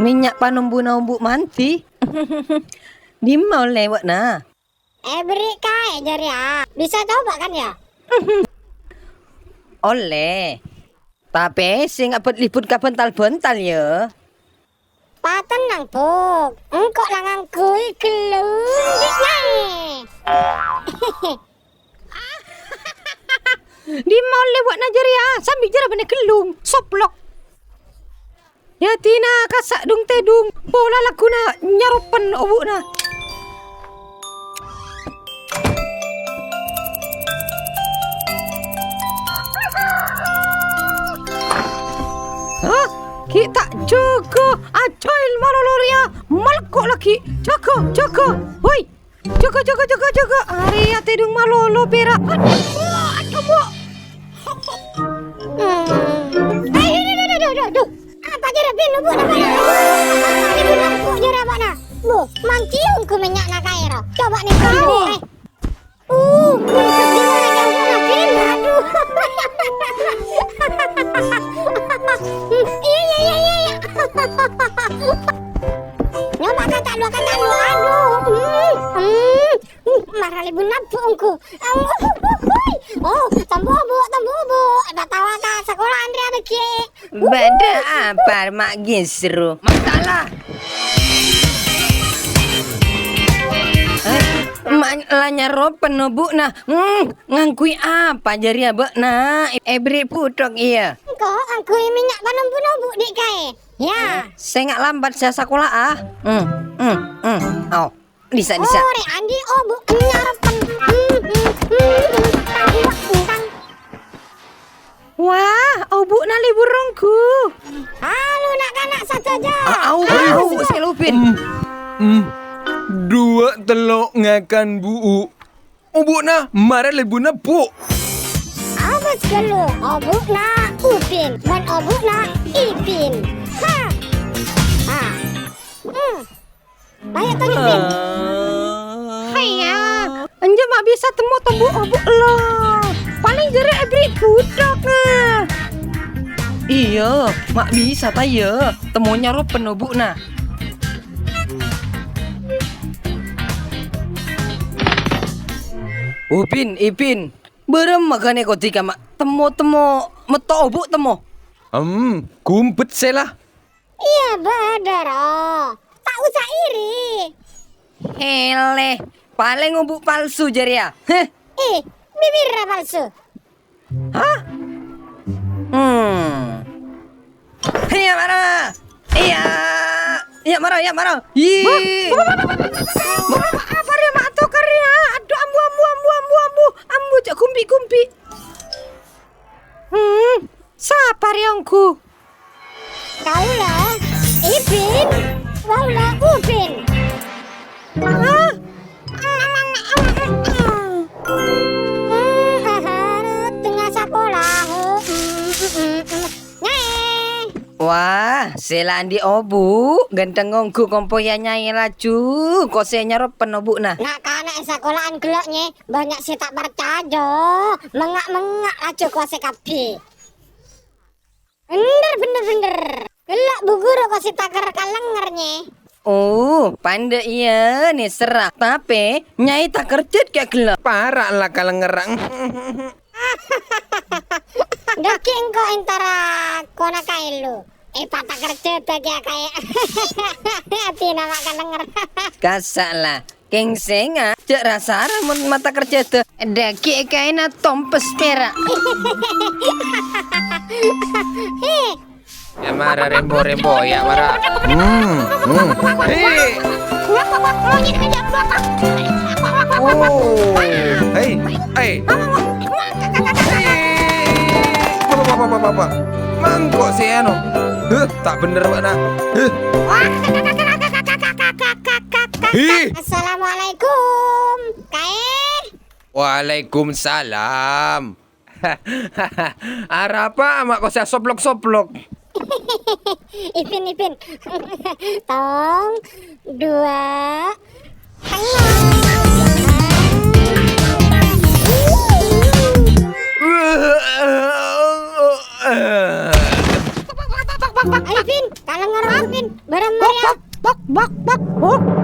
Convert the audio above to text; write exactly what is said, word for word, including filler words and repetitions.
Mènnya' panombuna obu' mandi. Dimma ollè bâ'na? Èberri' kaè jârèya. Bisa coba kan, ya? Ollè. Tapè sè ngabât-libât ka bântal-bântal, ya. Patennang, Buk. Engko' la ngangghuy ghellung dinna'. Dimma ollè bâ'na jârèya, sambi jârèya bânnè ghellung, soplok. Yadina kassa' dung-tèdung, pola lagghuna nyaropen obu'na. Hah? Ghi' ta' jâgâ, ajail malolo rèya, malekko' laghi'. Jâgâ, jâgâ. Woi, jâgâ, jâgâ, jâgâ, jâgâ. Arèya tèdung malolo pèra'. Adhu, adhu, Bu. Hmm. Aduh, aduh, aduh, aduh, aduh. Apa jârèya, Bin? Obu'na bâ'na? Apa jârèya, bâ'na? Bu, mandi ongghu mènnya'na kaè, ro. Coba nè, Bu. Eh. Uh, ngumpet di mana nyamuk lagi? Aduh. Iya, iya, iya, iya, iya. Nyoba kata lu, kata lu. Aduh. Hmm, hmm. Hmm, mara lebur nabbu' ongghu. Oh, tambu' obu', tambu' obu'. Bâtawa ka sakola Andri ada ki. Bâdâ apa, Ma' Gisru? Masalah. Hah? Ma' la nyaropen obu'na. Hmm, ngangghuy apa jârèya bâ'na? Èberri' buthok, iyâ. Engko' ngangghuy mènnya' panombuna obu' dhi' kaè. Ya. Sènga' lambat sè sakola, ah. Hmm, hmm, hmm. Au. Dissa', dissa'. Orèng andi' obu' nyaropen. Hmm, hmm, hmm, hmm. Tang, tang. Wah, obu'na lebur ongghu. Halo, na'-kana' sadhâjâ. A-, au, au, sè lobin. Hmm, hmm. Duwâ' tello' ngakan bu'u'. Obu'na mara lebur nabbu'. Abâs ghâllu, obu'na Upin, bân obu'na Ipin. Ha. Ha. Hmm. Ayo, tonjok, Pin. Haiya, enjâ' ma' bisa temmo tombu obu' lo. Palèng jârèya èberri' buthok, eh. Iyâ, ma' bisa ta' iyâ temmo nyaropen obu'na. Upin, Ipin, bârâmma ghânèka kodhi ka ma' temmo-temmo metto obu' temmo? Em, gumpet sè la. Iyâ, bâdâ, ro. Ta' osa iri. Hele, palèng obu' palsu jârèya. Heh. Eh, bibirra palsu. Hah? Hmm. Iyâ, mara. Iyâ. Iyâ, mara, iyâ, mara. Ih. Apa rèya ma' tokar rèya? Adhu, ambu, ambu, ambu, ambu, ambu. Ambu, jhâ' gumpi-gumpi. Hmm. Sapa rèya ongghu? Kaulâ Ipin, kaulâ Upin. Hah? Nyaè. Wah, sè la andi' obu', ghântheng ongghu kompoyya nyaè laju, kosè nyaropen obu'na. Na'-kana' è sakola'an ghellâ' nyaè, bânnya' sè ta' parcajâ, mengnga'-mengnga' laju kosè kabbhi. Bhender, bhender, bhender. Ghellâ' bu ghuru kosè takèr kalènger, Nyè. Oh, pandâ' iyâ, nèserra. Tapè, Nyai takèr jhât kè ghellâ'. Para' la kalènger. Dâgghi' engko' entara kona kaèlo. Èpatakèr jhât bâgiyâ kaè. Atèna ma' kalènger. Kassa' la. Kèng sènga', jhâ' ra-sara mon matakèr jhâdhâ. Dâgghi' è kaèna tompes pèra'. Yâ mara rembo-rembo, yâ mara. Hmm, hmm. Hei. Oh. Hei, hei. Hei. Apa, apa, apa, apa? Mangko' sè anu. Huh, ta' bhender bâ'na. Huh. Hi. Assalamualaikum, Kaè. Waalaikumsalam. Arapa ma' kosè asoplok-soplok? Ipin, Ipin. Tong, dua, tello'. Arifin, kalangor Arifin, barang meriah. Bak, bak, bak.